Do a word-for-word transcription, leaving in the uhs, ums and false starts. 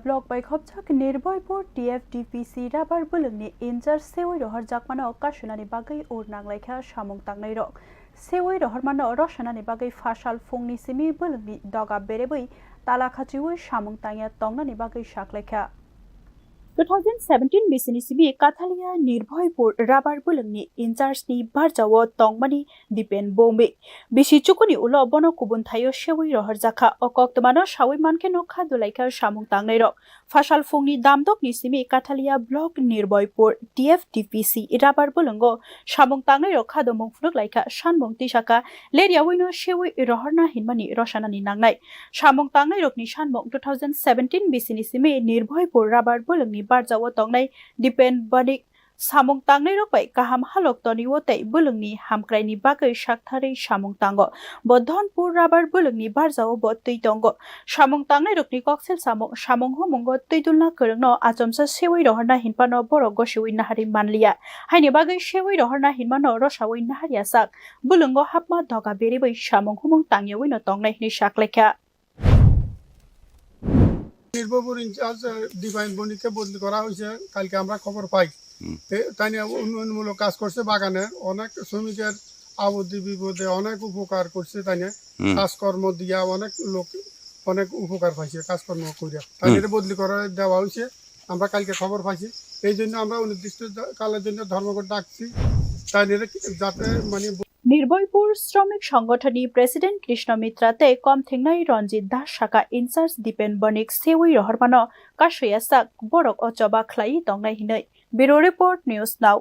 Block bai khopjak Nirboypur T F D P C rubber bwlwngni in-charge sewi rohorjakmano kasunani bagwi ur nanglaikha samung tangnairok. Sewi rohormano rosanani bagwi phasal phungni simi bwlwngni doga berebwi tala khachiwi samung tangya tongnani bagwi saklaikha. Two thousand seventeen bisini simi Kathalia Nirboypur rubber bwlwngni in-charge ni barjao tongmani Dipen Bhowmik. Bisi chukuni ulo bono kubun thaio sewi rohorjakha. O koktwmano sawi mankhe no kha dulaikha samung tangnairok. Phasal phungni damdokni simi Kathalia Block Nirboypur T F D P C rubber bwlwngo samung tangnairok kha domung phunuk laikha sanmung tisakha. Leryawi no sewi rohorna hinmani rosanani nangnai. Samung tangnairokni sanmung two thousand seventeen bisini simi Nirboypur rubber bwlwngni barjao tongnai Dipen Bhowmik samung tangnairok bai kaham halok tonio tei bwlwngni hamkraini bagwi saktharwi samung tango. Bo Dhonpur rubber bwlwngni barjao bo twi tongo. Samung tangnairokni koksel samung, samung humungo twi dulna kwrwngno achomsa sewi rohorna hinphano borok gosiwi naharwi manliya. Haini bagwi sewi rohorna hinmano rosawi naharya sak. Bwlwngo hapma doga beriwi samung humung tangyawi no tongnai hinwi saklaikha. Nirbhaypur ইনচার্জ, আহ, ডিভাইন বণিককে বদলি করা হয়েছে, কালকে আমরা খবর পাই। হুম। তে-, তাই নিয়ে উন্নয়নমূলক কাজ করছে বাগানে, অনেক শ্রমিকের আপদে বিপদে অনেক উপকার করছে, তাই নিয়ে হুম। কাজকর্ম দিয়া অনেক লোক অনেক উপকার পাইছে কাজকর্ম করিয়া। তাই হুম। নিয়ে বদলি করে দেওয়া হয়েছে, আমরা কালকে খবর পাইছি। এই জন্য আমরা অনির্দিষ্ট কালের জন্য ধর্মঘট ডাকছি, তাই নিয়ে যাতে মানে Nirboypur Shromik Songothonni President Krishna Mitra tei komthingnai Ranjit Das saka in-charge Dipen Bhowmik sewi rohormano kasui asak borok o choba khlai tongnai hinwi. Bureau Report, News Now.